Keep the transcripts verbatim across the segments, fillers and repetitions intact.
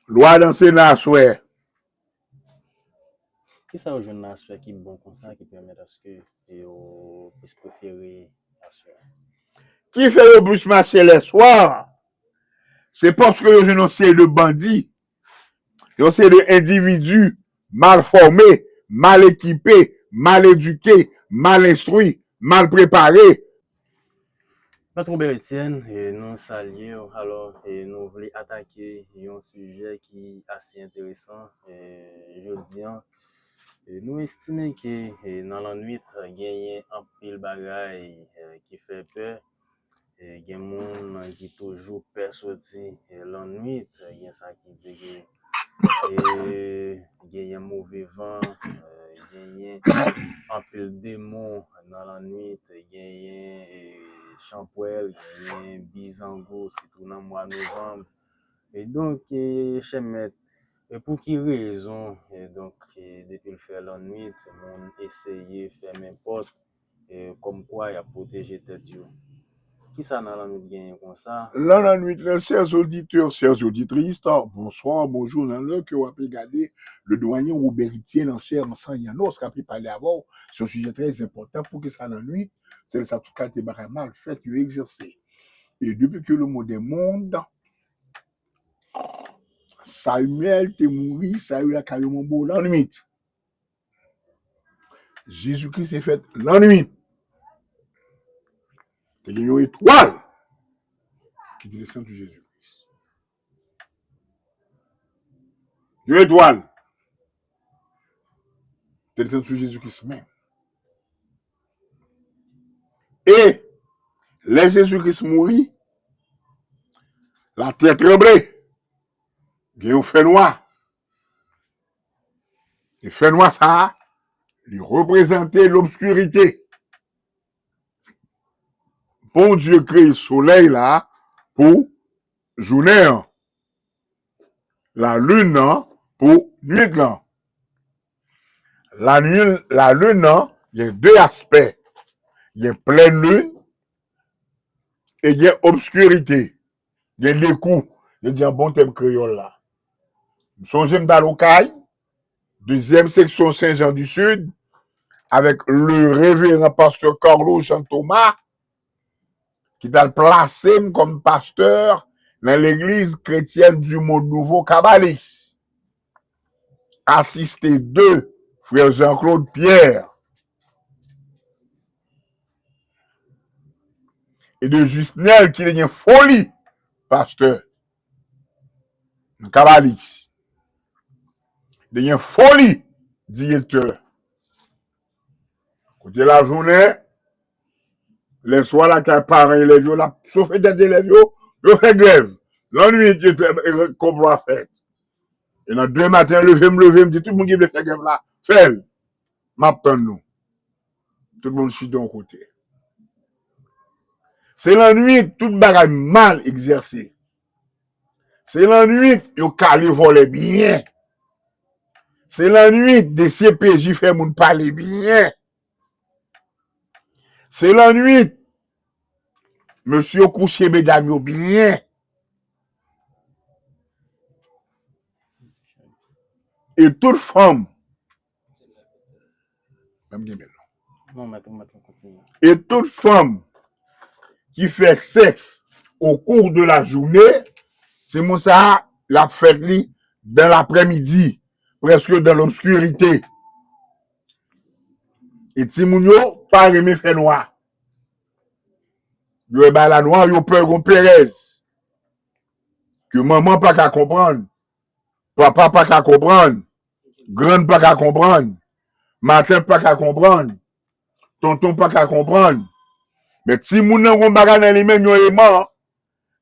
Lwa nan Sena aswè. Kisa yo jwenn nan aswè ki bon konsa ki pèmèt aske yo plis prefere aswè? Ki fè yo plis mache lèswa? Se paske yo jwenn yon seri de bandi, yon seri de endividi mal fòme, mal ekipe, mal edike, mal enstwi, mal prepare. Patwon Bèl Etyèn, e, nou salye w. Alò, e, nou vle atake yon sijè ki ase enteresan, e, jodi an. E, nou estime ke, e, nan lannwit, genyen anpil bagay, e, ki fè pè. E, gen moun ki toujou pè soti, e, lannwit. Gen sa ki di ke, e, genyen move van, e, genyen anpil demon nan lannwit, genyen, e, chanpwèl, genyen bizango, sitou nan mwa novanm. E donk, e, chè mèt, e pou ki rezon, e donk, e, depi l fè lannwit, moun eseye fèmen pòt, e, kòmkwa y ap pwoteje tèt yo? Kisa nan lannwit genyen konsa? Nan lannwit lan, chers auditeurs, chères auditrices, bonsoir, bonjou, nan lè ke w ape gade le doyen Robert Etienne en chair, en sang et en os, k ape pale avè w, se yon sijè trè enpòtan. Poukisa lannwit? Se lè sa tout kalite bagay mal fèt yo egzèse. E depi ke le monde est monde, Samyèl te mouri, Sayil lakay yon manbo lannwit. Jezi Kris te fèt lannwit. Te gen yon etwal ki te desann sou Jezi Kris. Yon etwal te desann sou Jezi Kris menm. E lè Jezi Kris mouri, latè tranble. Gen yon fènwa. E fènwa sa a, li reprezante lobskirite. Bondye kreye solèy la pou jounen an, lalin nan pou nwit lan. Lalin, lalin nan gen de aspè. Gen plèn lin e gen obskirite. Gen de kou. Yo di an bon tèm kreyòl la. M sonje m t al Okay, dezyèm seksyon Sen Jan di Sid, avèk le reveran pastè Carlo Jean Thomas, ki t al plase m kòm pastè nan legliz Chrétienne du Monde Nouveau Kabalis, asiste de frè Jean Claude Pierre e de Jusnel ki te gen foli pastè nan Kabalis. Te gen foli direktè. Kote lajounen, lèswa lakay paran elèv yo, l ap chofe tèt elèv yo, yo fè grèv. Lannwit, yo te, e, konplo a fèt. E nan demen maten, leve m leve, m di tout moun ki vle fè grèv la, fè l. M ap tann nou. Tout moun chita yon kote. Se lannwit, tout bagay mal egzèse. Se lannwit, yo kale vòlè byen. Se lannwit, D C P J fè moun pale byen. Se lannwit, mesye yo kouche medam yo byen. E tout fanm, ban m kenbe l non. Non, mèt, mèt, kontinye. E tout fanm ki fè sèks au cours de la journée, timoun sa a, l ap fèt li dan laprèmidi, prèske dan lobskirite. E timoun yo pa renmen fè nwa. Yo wè bagay la nwa, yo pè gon perèz. Ke manman pa ka konprann, papa pa ka konprann, grann pa ka konprann, matant pa ka konprann, tonton pa ka konprann. Men timoun nan gon bagay nan li menm, yon eman,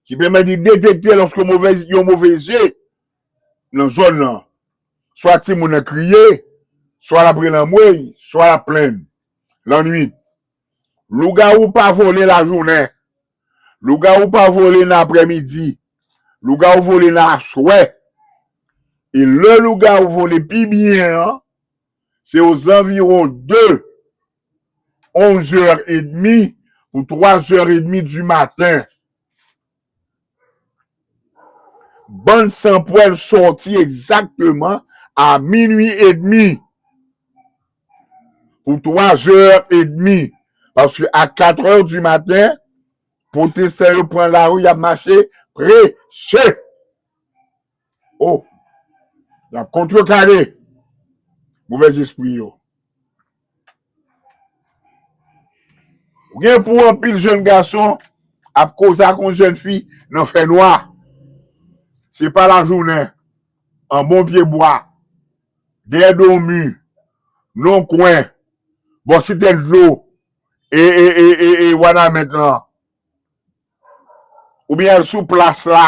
ki pèmèt li detekte lòske move, yon move je nan zòn nan. Swa timoun nan kriye, swa l ap rele anmwey, swa l ap plenn lannwit. Lougawou pa vole lajounen. Lougawou pa vole nan aprèmidi. Lougawou vole nan aswè. E lè lougawou vole pi byen an, se ozanviwon de, onz heures et demie pou twa zè edmi di maten. Bann sanpwèl sòti egzakteman a minui edmi pou twa zè edmi. Paske a katrè di maten, pwotestan yo pran lari, y ap mache preche. O, y ap kontrekare movèzespri yo. Ou gen pou anpil jèn gason ap koze ak yon jèn fi nan fènwa. Se pa lajounen, an bon pye bwa, dèyè do mi, nan kwen, bò sitèn dlo, e, e, e, e, e Wanament lan. Oubyen al sou plas la.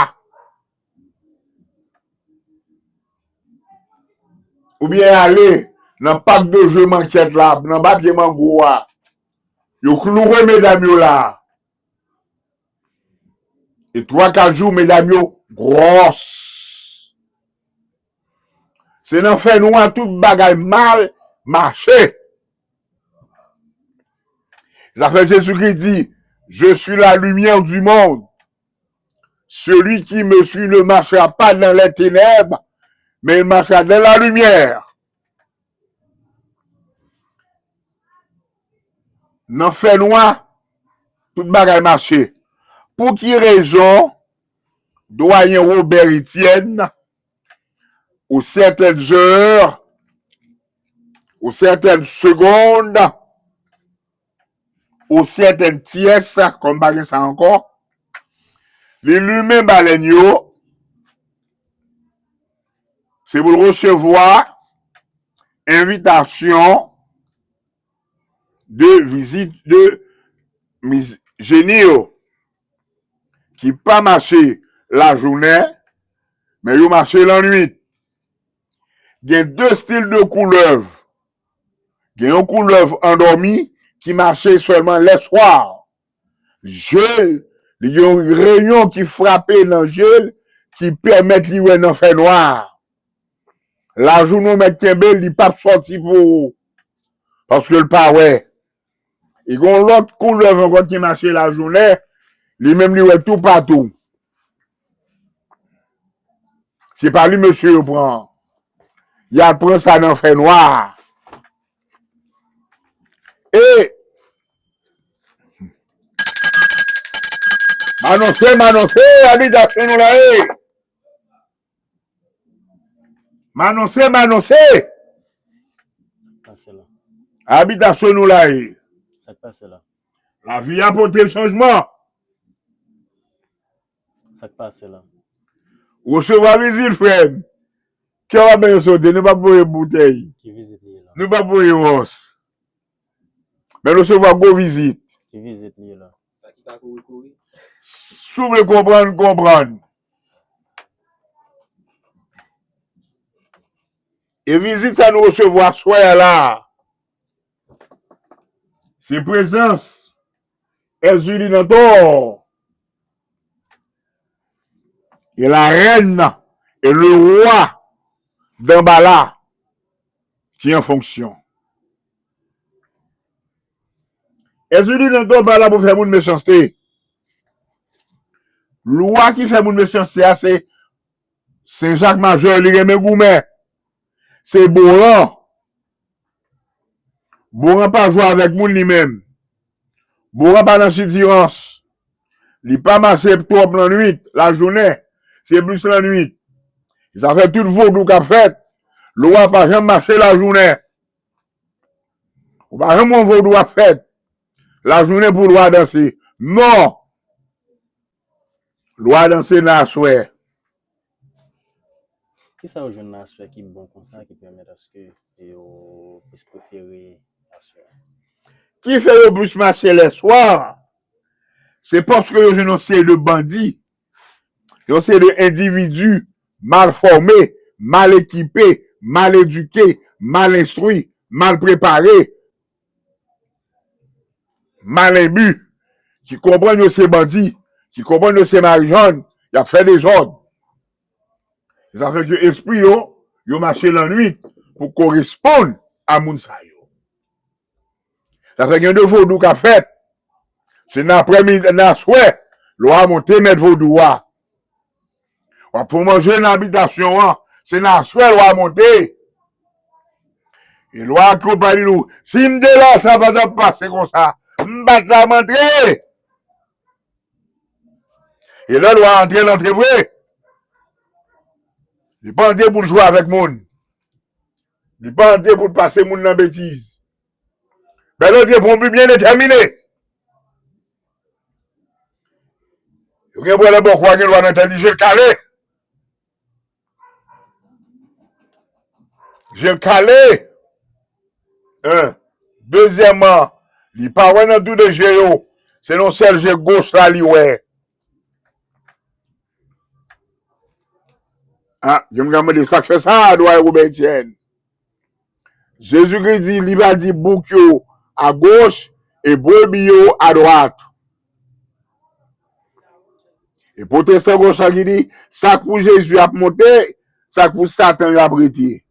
Oubyen ale nan pak de jwe manchèt la, nan ba pye mango a. Yo kloure medam yo la. E twa, kat jou, medam yo gwòs. Se nan fènwa tout bagay mal mache. Zafè Jezikri di, Je suis la lumière du monde. Celui qui me suit ne marchera pas dans les ténèbres, mais il marchera dans la lumière. Nan fènwa, tout bagay mache. Pou ki rezon Dwayen Robert Etienne, ou sètèn zè, ou sètèn segonn, ou sètèn tyès, kòm pa gen sa ankò, li limen balèn yo, se pou l resevwa envitasyon de vizit de miz-, jeni yo ki pa mache lajounen, men yo mache lannwit. Gen de stil de koulèv. Gen yon koulèv andòmi ki mache sèlman lèswa. Je l, li gen yon reyon ki frape nan je l, ki pèmèt li wè nan fènwa. Lajounen w mèt kenbe l, li p ap sòti pou ou. Paske l pa wè. E gen yon lòt koulèv ankò ki mache lajounen, li menm li wè toupatou. Se pa li mesye yo pran. Y al pran sa nan fènwa. E m anonse, m anonse, abitasyon nou la e. M anonse, m anonse. Sa k pase la? Abitasyon nou la e. Sa k pase la? Lavi a pote chanjman. Sa k pase la? Resevwa vizit, frè m. Kè w ap byen sote, nou p ap voye boutèy. Ki vizit li ye la? Nou p ap voye wòs. Men resevwa gwo vizit. Ki vizit li ye la? Sa ki ka kouri, kouri. Si w vle konprann, konprann. E vizit sa nou resevwa aswè a la, se prezans Èzili nan tò. Et la reine et le roi Danbala ki an fonksyon. Èzili nan tò pa la pou fè moun mechanste. Lwa ki fè moun mechanste a se Sen Jak Majè, li renmen goumen. Se Boran. Boran pa jwe avèk moun li menm. Boran pa nan sitirans. Li pa mache twòp lannwit, lajounen. Se plis lannwit. Sa fè tout vodou k ap fèt, lwa pa janm mache lajounen. Ou pa janm wè yon vodou ap fèt lajounen pou lwa danse. Non! Lwa danse nan aswè. Kisa yo jwenn nan aswè ki bon konsa, ki pèmèt aske yo plis prefere aswè a? Ki fè yo plis mache lèswa? Se paske yo jwenn yon seri de bandi, yon seri de endividi mal fòme, mal ekipe, mal edike, mal enstwi, mal prepare, mal enbi, ki konprann yo se bandi, ki konprann yo se marijòn, y ap fè dezòd. Sa fè ke espri yo, yo mache lannwit pou koresponn a moun sa yo. Sa fè gen de vodou k ap fèt. Se nan aprèmidi, nan aswè, lwa monte mèt vodou a. W ap fè w manje nan abitasyon an. Se nan aswè lwa a monte. E lwa a tou pa di nou, si m te la, sa pa t ap pase konsa. M pa t la, m antre. E lè lwa a antre, l antre vre. Li pa antre pou l jwe avèk moun. Li pa antre pou l pase moun nan betiz. Men l antre pou yon bi byen detèmine. Yo gen pwoblèm bòkò a gen lwa nan tèt li, je l kale. Je l kale. En. Dezyèmman, li pa wè nan tou de je yo. Se nan sèl je goch la li wè. Ah, je m ka mande sa k fè sa, dwayen Wobè Etyèn. Jezikri di, li pa di bouk yo agoch e brebi yo adwat. E pwotestan goch la ki di, sa k pou Jezi ap monte, sa k pou Satan yo ap rete.